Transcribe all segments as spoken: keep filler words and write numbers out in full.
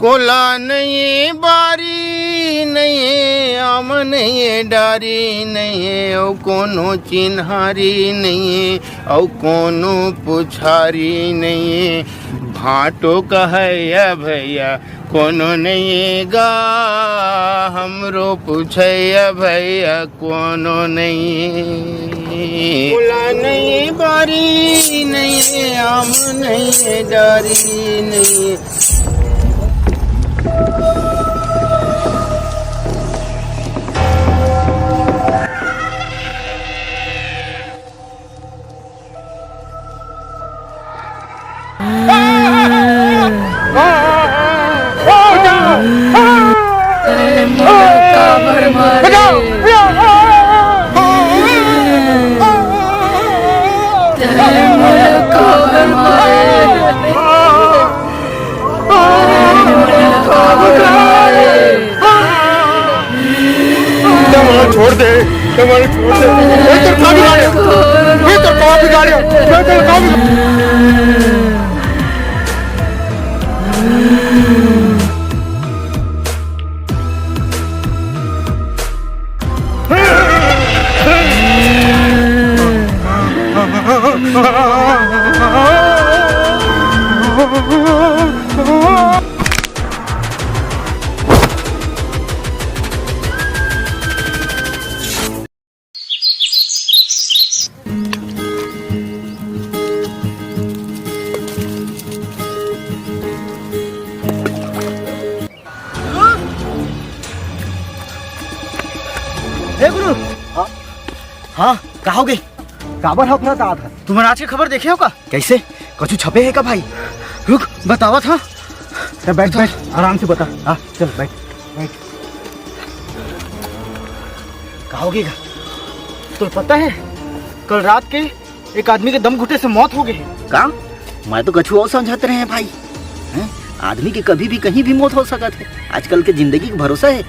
कोला नइये, बारी नइये, आम नइये, डारी नइये, अउ कोनो चिन्हारी नइये, अउ कोनो पुछारी नइये। भांटो कहैया भैया कोनो नइये गा, हमरो पुछैया भैया कोनो नइये। कोला नइये, बारी नइये, आम नइये, डारी नइये। तैं मोला छोड़ दे, तैं मोला छोड़ दे। मैं तोर का बिगाड़े? मैं तोर का बिगाड़े? मैं तोर का बिगाड़े? हे गुरु। हाँ? हाँ, का होगे? काबर हफरत आत हस? तुमन आज के खबर देखे हो का? कइसे? कछु छपे हे का भाई? रुक, बतावत हँव। त बैठ, बैठ, आराम से बता। हाँ, चल, बैठ, बैठ। का होगे गा? तोला पता हे, कल रात के एक आदमी के दम घुटे से मौत होगे हे। का? मैं तो कछु अउ समझत रहेंव भाई। हैं? आदमी के कभी भी कहीं भी मौत हो सकत हे। आजकल के जिंदगी के भरोसा हे?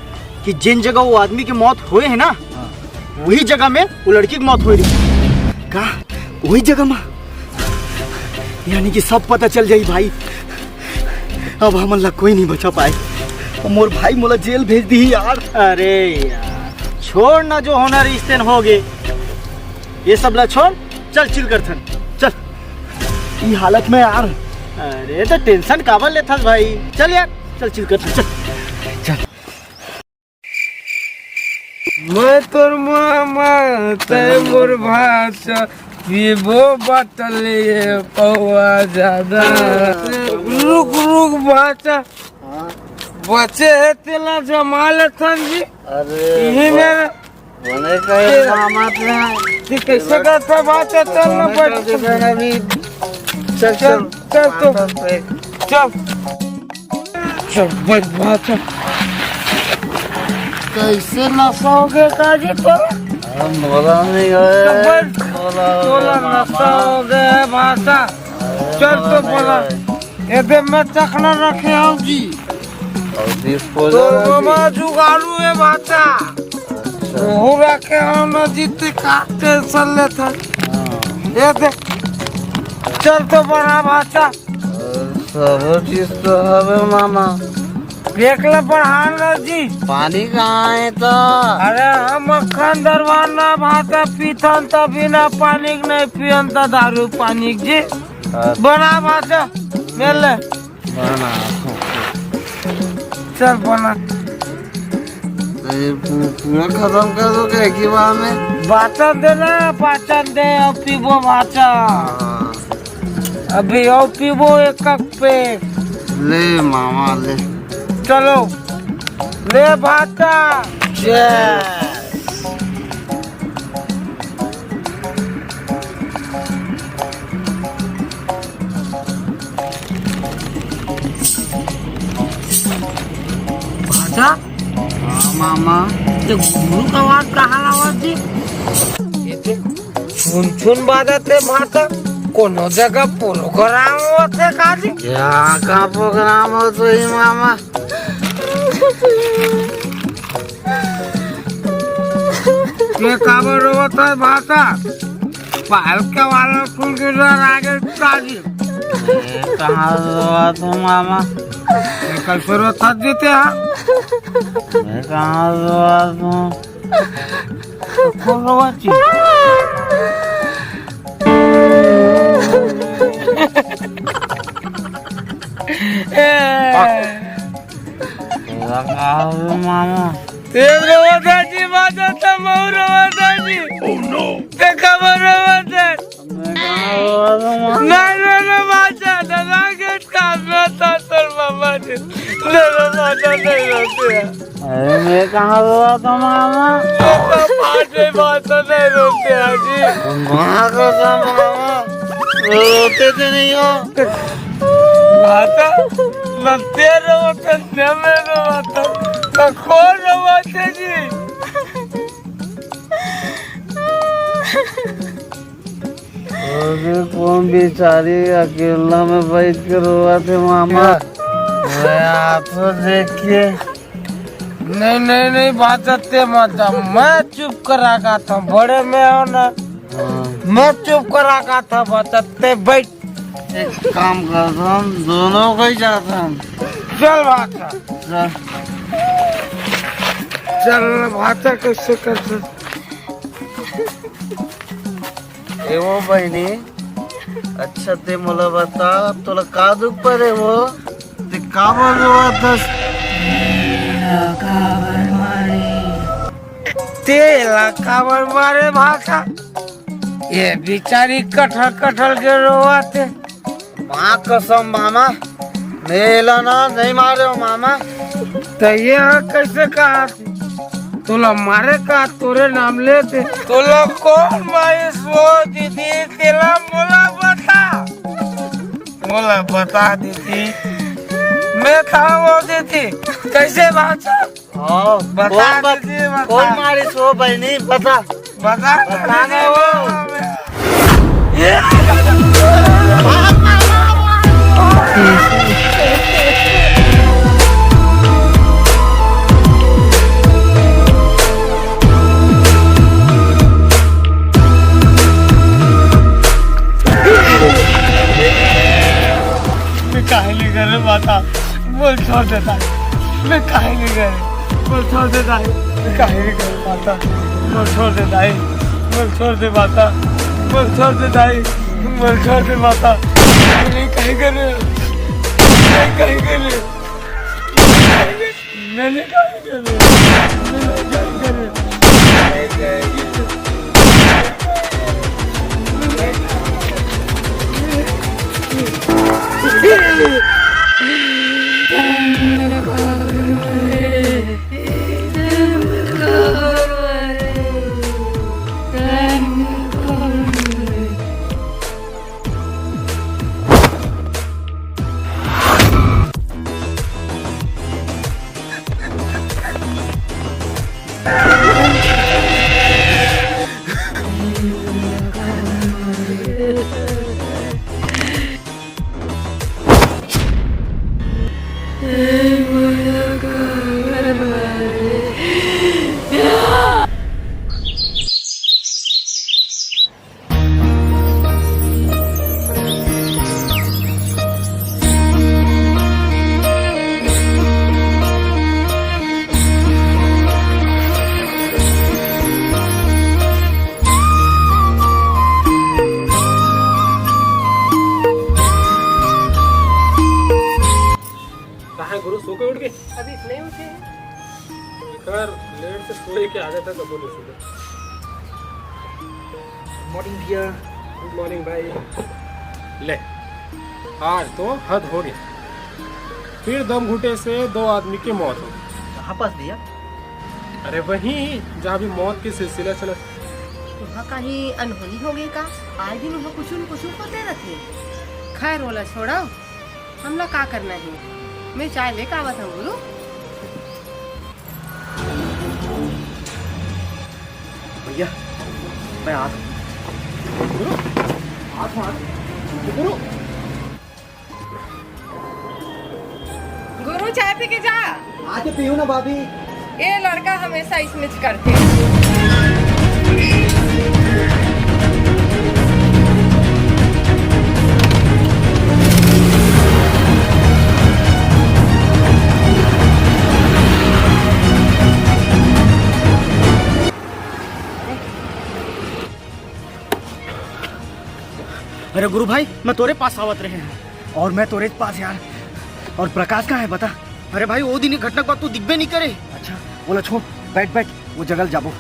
कि जेन जगह वो आदमी के मौत होए हे ना, हाँ। वही जगह में वो लड़की के मौत होए रहिस। का? वही जगह में? यानी कि सब पता चल जाही भाई। अब हमन ला कोई नहीं बचा पाए। मोर भाई मोला जेल भेज दिही यार। अरे यार, छोड़ ना, जो होना रहिस तेन होगे। ये सब ला छोड़, चल chill करथन, चल। ई हालत में यार। अरे त tension काबर लेथस भाई, चल यार, चल chill करथन, चल। चल। मैं तोर मामा, तैं मोर भांचा, पीबो बाटल एक पौवा जादा। रुक, रुक भांचा, हाँ। बचे हे तेला जमा लेथन जी। अरे इही वाह। मेर बने कहे मामा तें। ठीक, कइसे करथस भांचा, चल ना बने बैठ। कहे ना अभी। चल, चल, चल। चल तो। मामा पे। चल। चल, बैठ, बैठ, चल। कइसे नशा होगे का जी तोला? अरे मोला नहीं होए। चल, बैठ। मोला तोला मामा। नशा होगे भांचा। अरे चल मोला तो नहीं बोला। होए। एदे मैं चखना रखे हँव जी। अउ disposal तो है जी। मामा जुगाड़ू हे भांचा। अच्छा। ओहू रखे हँव ना जी, तें का tension लेथस। हाँ। एदे। चल तो बना भांचा। अरे, सबो चीज तो हवे मामा। देख ले बढ़ा ना जी। पानी कहाँ हे त? अरे हम अखन दरवाना भांचा पीथन त बिना पानी के नहीं पियन त दारू पानी के जी। अच्छा। बना भांचा, मेर ले। बना। चल बना। अरे पू-, पूरा खतम कर दो क्या एक ही बार में? बाचन दे ना, बाचन दे, अउ पीबो भांचा। हाँ। अभी अउ पीबो एक एक पैक। ले मामा ले। चलो, ले भांचा। जय। भांचा? हाँ, मामा। ये गुरु का आवाज कहाँ आवत जी? ये तो छुन छुन बाजत हे भांचा। कोनो जगह program होत हे का जी? क्या का program होत होही, मामा? ये काबर रोवत हे भांचा? पायल के वाला सुन के डर आ गए का जी? ए, कहाँ रोवत हँव मामा? ये कइसे रोवत हस जी तें? मैं कहाँ रोवत हँव? तो कौन रोवत हे? ए, तेला का हो मामा? तें रोवत हस जी, बाचा त महूँ रोवत हँव जी। तें काबर रोवत हस? मैं कहाँ रोवत हँव मामा? नहीं, नहीं, नहीं, बाचा, दादा के काम में तो तोर मामा जी। नहीं, नहीं, बाचा, नहीं रोवत हँव। अरे, मैं कहाँ रोवत हँव मामा? तो बात नहीं, बाचा, नहीं रोवत हँव जी। माँ कसम मामा, रोवत तो नहीं हँव। बाचा, ना तें रोवत हस, ना मैं रोवत हँव, तो कौन रोवत हे जी? अरे, कोन बिचारी अकेल्ला में बइठ के रोवत हे मामा? मैं आथँव देख के। नहीं, नहीं, नहीं, बाचा, तें मत जा। मैं चुप करा के आथँव, बड़े मैं हँव ना। हाँ। मैं चुप करा के आथँव, बाचा, तें बइठ। एक काम करथन, दूनों कोई जाथन। चल बाचा। चल। चल बाचा, कइसे करथन? ए वो बहिनी, अच्छा तें मोला बता, तोला का दुख परे वो? तें काबर रोवत हस? तेला काबर मारे भाखा? ये बिचारी कठल कठल के रोवत हे। माँ कसम मामा, मैं एला ना नहीं मारे हँव मामा। त ये ह कइसे कहा? तोला मारे का, तोरे नाम लेथे। तोला कोन मारिस वो दीदी? तेला मोला बता, मोला बता दीदी। मैं था वो दीदी, कइसे बाचा? हाँ, बता कोन बत-, दीदी, बता। कोन मारिस वो बहिनी? बता। बता, बता ना वो। मैं काहे नहीं करे बाचा? मोला छोड़ दे दाई, मैं काहे नहीं करे? मोला छोड़ दे दाई, मैं काहे नहीं करे बाचा? मोला छोड़ दे दाई, मोला छोड़ दे बाचा, मोला छोड़ दे दाई, मोला छोड़ दे बाचा। मैं काहे करे? मैं काहे करे? मैंने काहे करे? मैंने काहे करे? कहाँ है गुरु, सो के उठ के? अभी इतने ही उठे हैं। एकर लेट से सोए के आदत है, कबो नहीं सोते। मॉर्निंग भैया। गुड मॉर्निंग भाई। ले, आज तो हद हो गया। फिर दम घुटे से दो आदमी के मौत हो गई। कहाँ पास भैया? अरे वहीं, जहाँ भी मौत के सिलसिला चला। वहाँ कहीं अनहोनी हो गई का? आए दिन वहाँ कुछ न कुछ होते रहते। खैर, ओला छोड़ा, हमला का करना है? मैं चाय लेके आवत हूँ गुरु। भैया, मैं आ गुरु, आ गुरु। गुरु, चाय पी के जा। आके पीहूँ ना भाभी। ये लड़का हमेशा इसने करते। अरे गुरु भाई, मैं तोरे पास आवत रहे हँव। अउ मैं तोरे पास यार। अउ प्रकाश कहाँ हे बता? अरे भाई, ओ दिन ये घटना के बाद तू दिखबे नइ करे। अच्छा, ओला छोड़, बइठ बइठ, ओ जगह ल जाबो।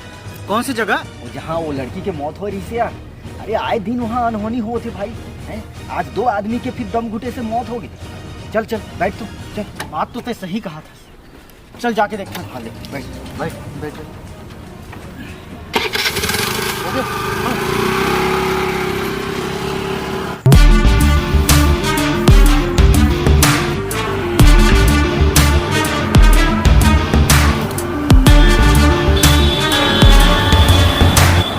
कौन सी जगह? ओ जहाँ ओ लड़की के मौत होय रहिस हे यार। अरे आए दिन उहाँ अनहोनी होत हे भाई, हैं? आज दो आदमी के फिर दम घुटे से मौत होगे। चल चल, बइठ तो, चल। बात तो तैं सही कहा था। चल जाके देखथन। हाँ, ले, बइठ, बइठ, बइठ। हो गया? हाँ।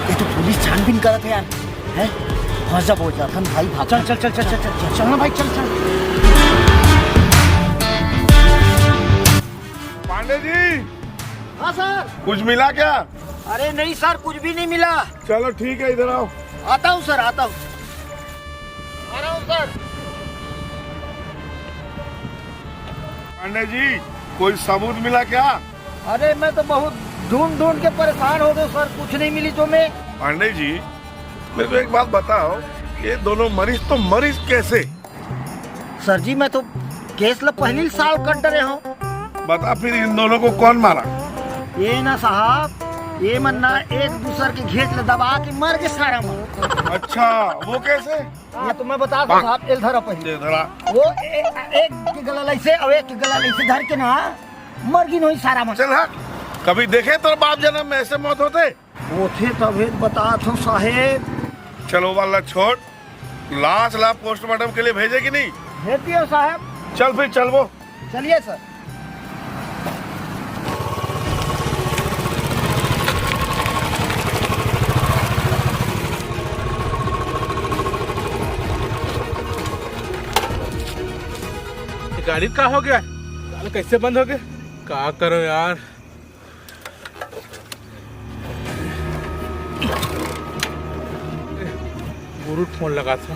ये तो पुलिस छानबीन करत हे यार, हैं? फँस जाबो, जाथन भाई, भाग। चल, चल, चल, चल, चल, चल, चल, चल ना भाई, चल, चल। पांडे जी, हाँ सर। कुछ मिला क्या? अरे नहीं सर, कुछ भी नहीं मिला। चलो ठीक है, इधर आओ। आता हूँ सर, आता हूँ। आ रहा हूँ सर। पांडे जी, कोई सबूत मिला क्या? अरे मैं तो बहुत ढूंढ ढूंढ के परेशान हो गयो सर, कुछ नहीं मिली तो मैं। पांडे जी, मेरे को एक बात बताओ, ये दोनों मरीज तो मरीज कैसे? सर जी, मैं तो केस ला पहली साल कर डरे हूँ। बता फिर, इन दोनों को कौन मारा? ये ना साहब, ये मन ना एक दूसर के घेंट ला दबा के मर गे सारा मन। अच्छा, वो कैसे? ये तो मैं बता दूं साहब, एल धरा पहले। दे धरा। वो ए-, एक के गला लइसे अउ एक के गला लइसे धर के ना मर गिन होई सारा मन। चल हाँ, कभी देखे तोर बाप जनम में ऐसे मौत होथे? होथे तभे तो बतात हूँ साहेब। चलो वाला छोड़, लाश ला पोस्टमार्टम के लिए भेजे कि नहीं? भेज दियो साहेब। चल फिर चलबो। चलिए सर। ये गाड़ी का हो गया? साला कैसे बंद हो गया? का करो यार। गुरु फोन लगाथों।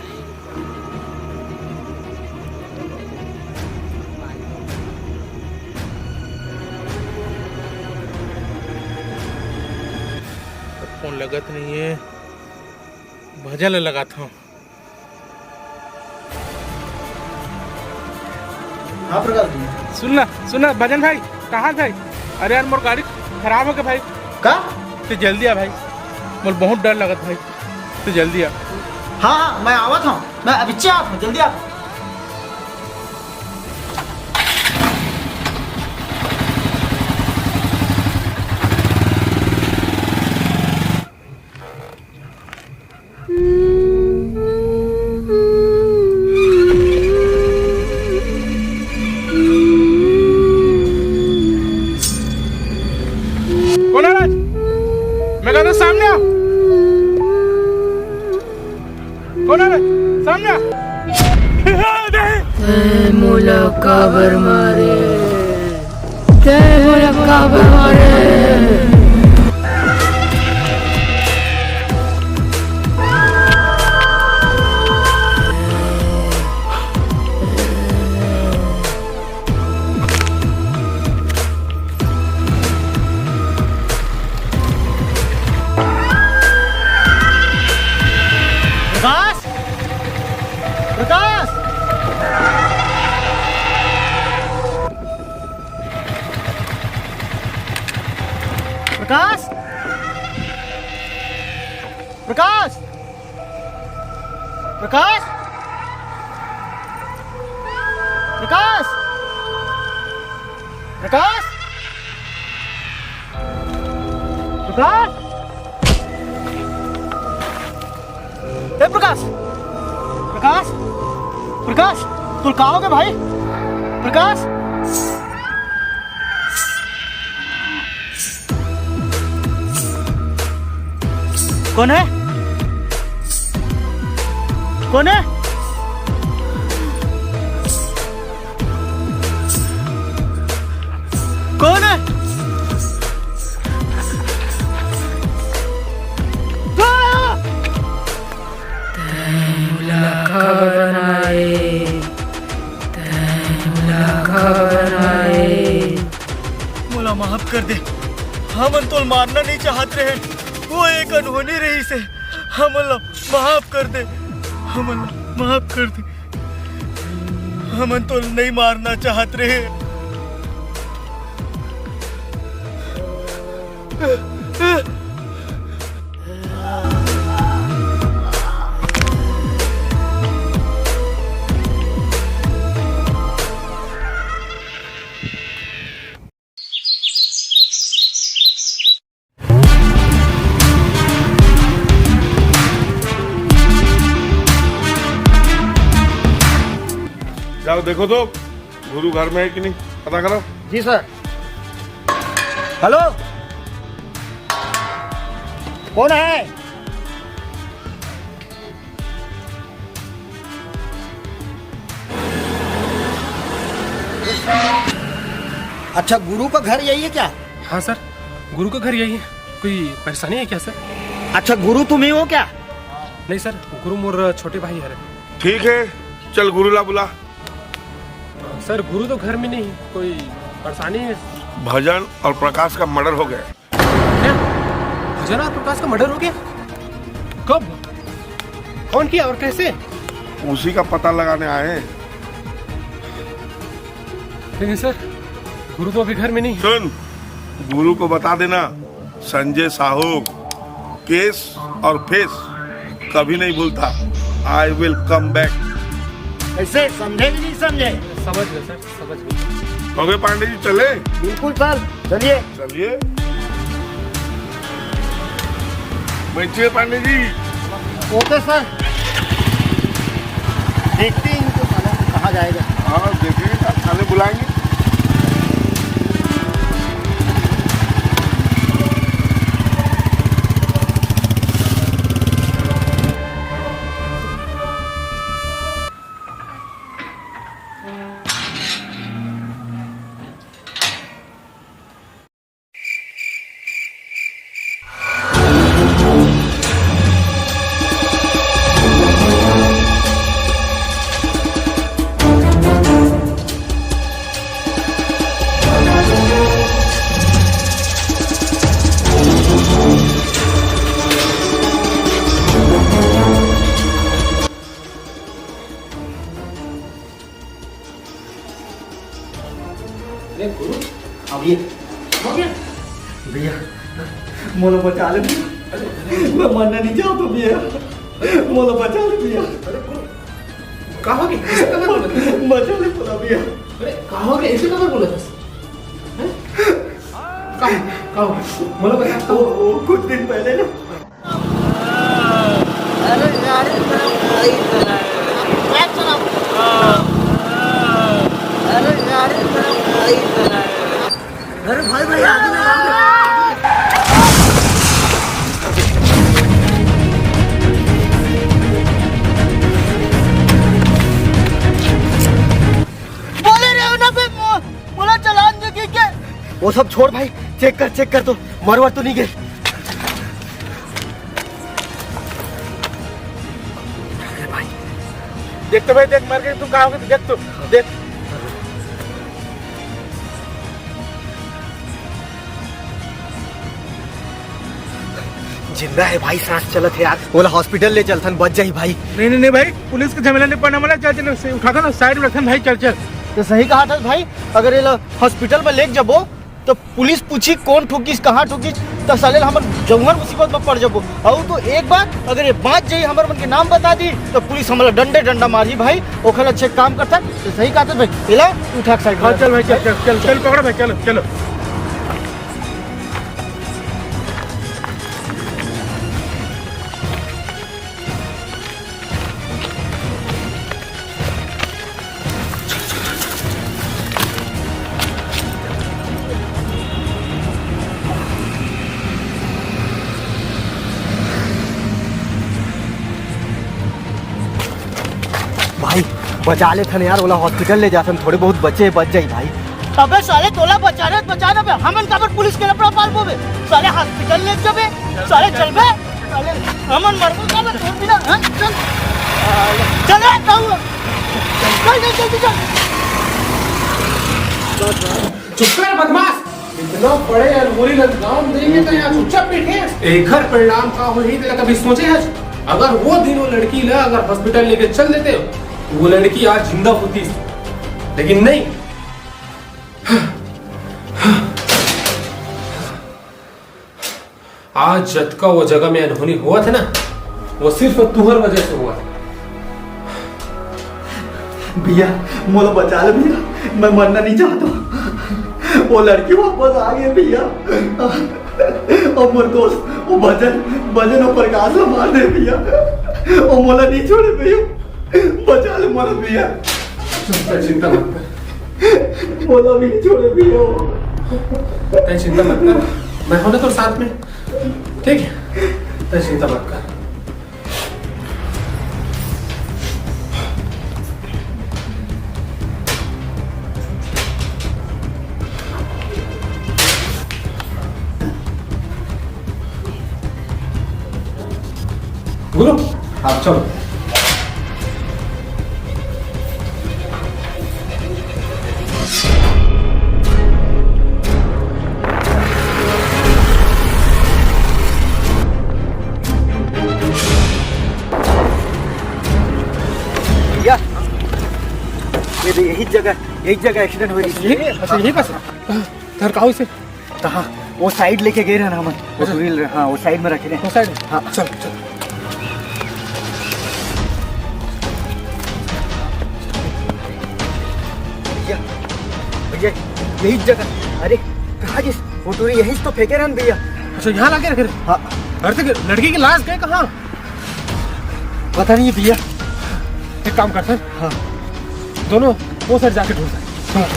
फोन लगत नहीं है, भजन ल लगाथों। हाँ प्रकाश जी। सुन ना, सुन ना, भजन भाई, कहाँ जाई? अरे यार, मोर गाड़ी खराब हो गया भाई। का? तैं जल्दी आ भाई, मोर बहुत डर लगत भाई, तैं जल्दी आ। हाँ, हाँ, मैं आवत हूँ, मैं अभी आवत हूँ, जल्दी आवत हूँ। कौन है रे? मैं कहता सामने आ। कौन है रे? सामने आ। तैं मोला काबर मारे? तैं मोला काबर मारे? प्रकाश! प्रकाश! प्रकाश! प्रकाश! प्रकाश! प्रकाश! प्रकाश! प्रकाश! ए प्रकाश! प्रकाश! प्रकाश! तोला का होगे भाई? प्रकाश! कोन हे? कोन हे? कोन हे? आ! तैं मोला काबर मारे? तैं मोला काबर मारे? मोला माफ कर दे, हमन तोला मारना नहीं चाहत रहे, वो एक अनहोनी रहिस हे, हमन ला माफ कर दे, हमन ला माफ कर दे, हमन तो नहीं मारना चाहत रहे। जाओ देखो तो, गुरु घर में है कि नहीं, पता करो। जी सर। हेलो, कौन है? अच्छा, गुरु का घर यही है क्या? हाँ सर, गुरु का घर यही है। कोई परेशानी है क्या सर? अच्छा, गुरु तुम ही हो क्या? नहीं सर, गुरु मोर छोटे भाई है। ठीक है, चल गुरु ला बुला। सर, गुरु तो घर में नहीं, कोई परेशानी है? भजन और प्रकाश का मर्डर हो गया। क्या? भजन और प्रकाश का मर्डर हो गया? कब? कौन किया और कैसे? उसी का पता लगाने आए हैं। नहीं सर, गुरु तो अभी घर में नहीं। सुन, गुरु को बता देना, संजय साहू केस और फेस कभी नहीं भूलता। I will come back। ऐसे समझे भी नहीं समझे। समझ गए सर, समझ गए। हो गए पांडे जी, चले? बिल्कुल सर, चलिए। चलिए, बैठिए पांडे जी। ओके सर, देखते हैं इनको सालों को कहाँ जाएगा। हाँ, देखेंगे, थाने बुलाएंगे। अरे गुरु, हाँ भैया। हो गया? भैया, मोला बचा ले भैया। मैं मरना नहीं चाहता भैया, मोला बचा ले भैया। अरे गुरु, का हो गया? ऐसे कबर बोला था? बचा ले भोला भैया। अरे का हो गया? ऐसे कबर बोला था? हैं? का, का हो गया? मोला बता। वो, वो कुछ दिन पहले ना, अरे गाड़ी में भाई चला। अरे गाड़ी में भाई चला। अरे भाई, भाई, आगे ना, आगे। बोले रहे हो ना बे, मो-, मोला चालान दे के क्या? वो सब छोड़ भाई, चेक कर, चेक कर तो, मरवा तो नहीं गए। देख तो भाई, देख, मर गए, तू कहाँ हो गए, देख तो, देख। जिंदा है भाई, सांस चलत है यार। ओला हॉस्पिटल ले चलथन, बच जाही भाई। नहीं, नहीं, नहीं भाई, पुलिस के झमेला नहीं पड़ना वाला, चल, चल, उठा के ना साइड में रखन भाई, चल, चल। तो सही कहा था भाई, अगर ये ला हॉस्पिटल में लेके जबो तो पुलिस पूछी कौन ठोकिस, कहाँ ठोकिस, तो साले हमन जौहर मुसीबत में पड़ जबो। और तो एक बात, अगर ये बाँच जाई, हमर मन के नाम बता दी, तो पुलिस हमला डंडे डंडा मारही भाई। ओखर अच्छे काम करता तो सही कहते भाई, एला उठा के साइड हाँ, में चल भाई, चल, चल, चल, चल, पकड़ भाई, चलो, चलो। भाई, बचा लेथन यार, ओला हॉस्पिटल ले जाथन, थोड़े बहुत बचे, बच जाई भाई। अबे साले, तोला बचाना है, बचाना बे, हमन काबर पुलिस के लफड़ा पाल बोबे? साले हॉस्पिटल ले जबे, साले चलबे, साले हमन मरबो काबर तोर बिना, हैं? चल। चल रे, कहूँ। चल, चल, जल्दी चल। चुप कर बदमाश, इतना बड़े अनहोनी अंजाम देंगे तो यहाँ चुपचाप बैठे हैं। एकर परिणाम का होही, तेला कभी सोचे हस? अगर वो दिन वो लड़की ला अगर हॉस्पिटल लेके चल देते, वो लड़की आज जिंदा होती, लेकिन नहीं। आज जतका वो जगह में अनहोनी होवत हे ना, वो सिर्फ तुहर वजह से होवत हे। भैया, मोला बचा ले भैया, मैं मरना नहीं चाहता। वो लड़की वापस आ गई भैया। और मोर दोस्त, वो भजन, भजन और प्रकाश ला मार दे भैया। वो मोला नहीं छोड़े भैया, बचा ले मोला भैया। तै चिंता मत कर। मोला भी नहीं छोड़े भैया। तै चिंता मत कर, मैं हूं ना तोर साथ में, ठीक है? तै चिंता मत कर। गुरु, आप चलो। भैया, ये तो यही जगह, यही जगह एक्सीडेंट हुई। यही? अच्छा, यही पास है? तार का होइस? कहाँ? वो साइड लेके गए रहे ना हमन। वो अच्छा। टूरी ल-, हाँ, वो साइड में रखे रहे। वो साइड? हाँ। चल, चल। भैया, भैया, यही जगह। अरे, कहाँ गिस? वो टूरी यही तो फेंके रहे ना भैया। अच्छा, यहाँ लाके रखे रहे? हाँ। अरे, तो लड़की की लाश गए कहाँ? पता नहीं भैया। एक काम करते हैं। हाँ। दोनों वो साइड जाके ढूंढते हैं। हाँ।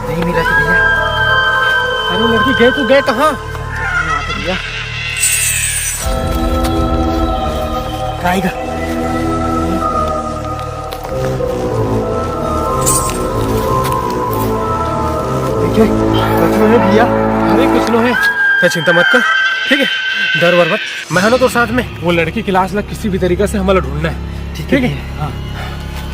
नहीं मिला तो भैया। अरे, वो लड़की गए तो गए कहाँ? नहीं मिला तो भैया। कहाँ आएगा? देखे, कुछ नहीं है भैया। अरे, कुछ नहीं है, तै चिंता मत कर, ठीक है? डर वर मत, मैं हूं ना तोर साथ में। वो लड़की की लाश ला किसी भी तरीका से हमला ढूंढना है, ठीक है? हाँ।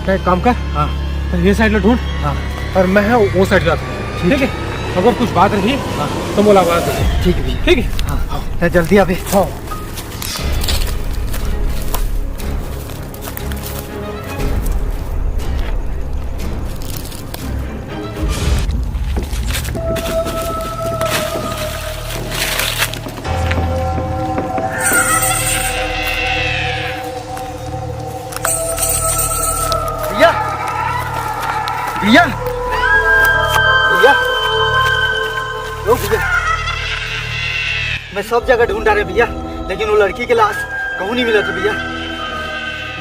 तै एक काम कर, हाँ। तै ये साइड ला ढूंढ, हाँ। और मैं हूं वो साइड जाता हूँ, ठीक है? अगर कुछ बात रही, हाँ। तो मोला आवाज दे। ठीक है भैया। ठीक है? हाँ। तै जल्दी आबे। हाँ। भैया, भैया, भैया, ओ भैया, मैं सब जगह ढूंढ डारे भैया, लेकिन वो लड़की के लाश कहूं नहीं मिला था भैया।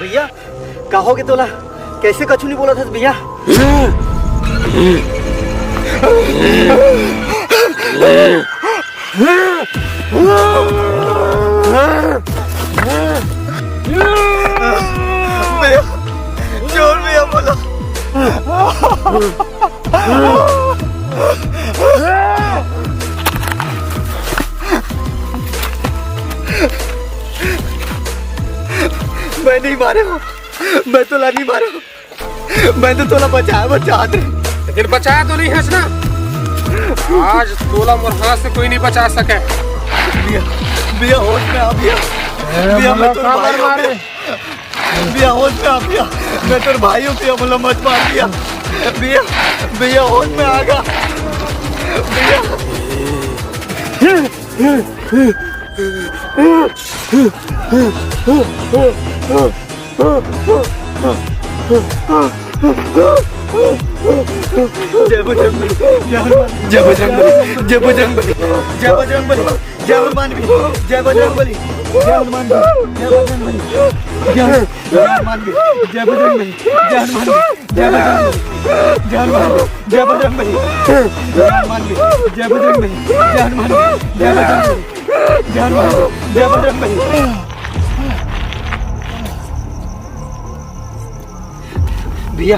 भैया, का होगे तोला? कैसे कछु नहीं बोलत हस भैया? भैया, छोड़ भैया, बोला। मैं नहीं मारे हूँ, मैं तोला नहीं मारे हूँ। मैं तो तोला बचाए बर चाहत रहे। लेकिन बचाया तो नहीं हस ना। आज तोला मोर हाथ से कोई नहीं बचा सके। भैया, भैया, होश में आ भैया। भैया, मैं तोर भाई हूँ भैया। भैया, होश में आ भैया। मैं तोर भाई हूँ भैया, मोला मत मार भैया। भैया, भैया, होश में आ गा। भैया। जय बजरंग बली, जय हनुमान, जय बजरंग बली, जय बजरंग बली, जय बजरंग बली, जय हनुमान भी, जय बजरंग बली, जय हनुमान भी, जय बजरंग बली, जय हनुमान भी, जय बजरंग बली, जय हनुमान भी, जय बजरंग बली, जय हनुमान भी, जय बजरंग बली, जय हनुमान भी, जय बजरंग बली, जय हनुमान भी, जय बजरंग बली, जय हनुमान भी, जय बजरंग बली। भैया,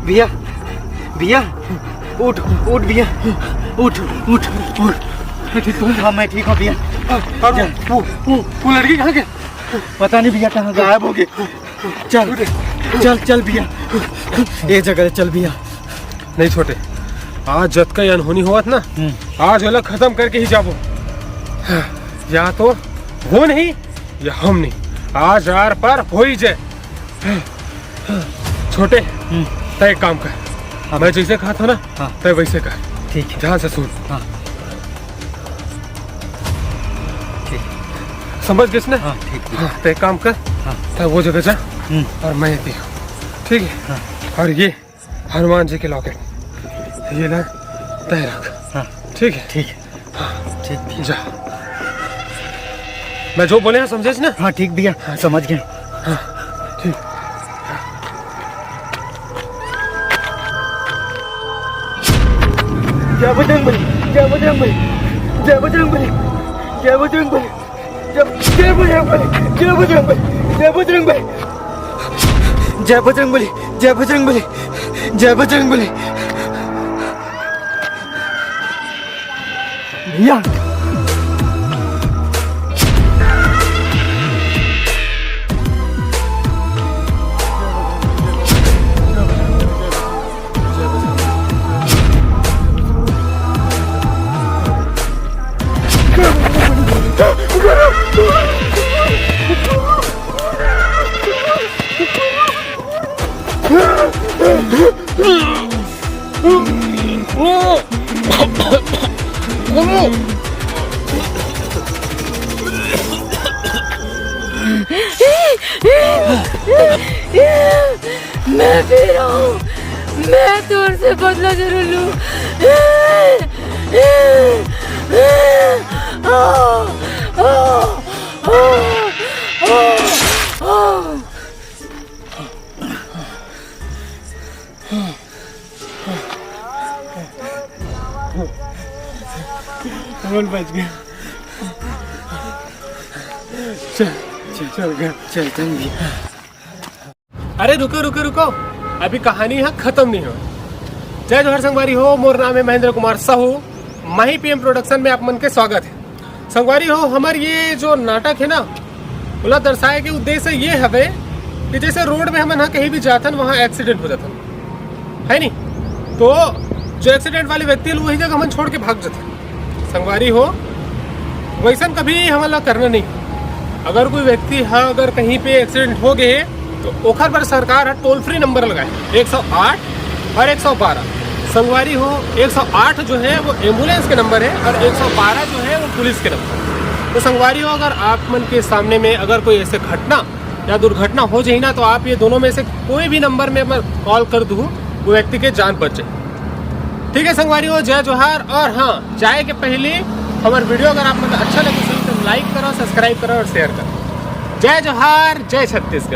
भैया, भैया, उठ, उठ भैया, उठ, उठ, उठ। ठीक तुम? हाँ, मैं ठीक हूँ भैया। और वो, वो, वो लड़की कहाँ गई? पता नहीं भैया, कहाँ गायब हो गई। चल, चल, चल भैया, ये जगह चल भैया। नहीं छोटे, आज जतका ये अनहोनी होवत ना, हम्म। आज ओला खत्म करके ही जाबो। या तो वो नहीं, या हम नहीं। आज आर पार हो ही जाए। छोटे, हम्म। तय एक काम कर, हाँ। मैं जैसे कहा था ना, हाँ। तय वैसे कर। ठीक है। ध्यान से सुन। हाँ। ठीक। समझ गए ना? हाँ, ठीक। हाँ, तय काम कर। हाँ। तय वो जगह जा, हम्म। और मैं ये, ठीक है? हाँ। और ये हनुमान जी के लॉकेट, ये ला, तय रख। हाँ। ठीक है? ठीक है। हाँ। ठीक, ठीक। जा। मैं जो बोले हैं, समझे ना? हाँ, ठीक भैया, हाँ, समझ गए। हाँ, ठीक। जय बजरंग बली, जय बजरंग बली, जय बजरंग बली, जय बजरंग बली, जय, जय बजरंग बली, जय बजरंग बली, जय बजरंग बली, जय बजरंग बली, जय बजरंग बली, जय बजरंग बली। भैया। मैं फिर आऊं, मैं तोर से बदला जरूर लूं। कौन बच गया? चल, चल, चल, घर चलते हैं। अरे रुको, रुको, रुको, अभी कहानी ह खत्म नहीं हो। जय जोहार संगवारी हो, मोर नाम है महेंद्र कुमार साहू। माही पीएम प्रोडक्शन में आप मन के स्वागत है। संगवारी हो, हमर ये जो नाटक है ना, ओला दर्शाए के उद्देश्य ये हवे कि जैसे रोड में हमन ह कहीं भी जाथन, वहाँ एक्सीडेंट हो जाथन, है नी? तो जो एक्सीडेंट वाले व्यक्ति ल वही जगह हमन छोड़ के भाग जाथन। संगवारी हो, वैसन कभी हमन ला करना नहीं। अगर कोई व्यक्ति ह अगर कहीं पे एक्सीडेंट हो गए, तो ओखर बर सरकार ह टोल फ्री नंबर लगाए, एक सौ आठ और एक सौ बारह। संगवारी हो, एक सौ आठ जो है वो एम्बुलेंस के नंबर है और एक सौ बारह जो है वो पुलिस के नंबर। तो संगवारी हो, अगर आप मन के सामने में अगर कोई ऐसे घटना या दुर्घटना हो जाही ना, तो आप ये दोनों में से कोई भी नंबर में कॉल कर दू, वो व्यक्ति के जान बच जाए। ठीक है संगवारी हो, जय जोहार। और हाँ, जाए के पहले हमारे वीडियो अगर आप मन अच्छा लगे सही, तो लाइक करो, सब्सक्राइब करो और शेयर करो। जय जोहार, जय छत्तीसगढ़।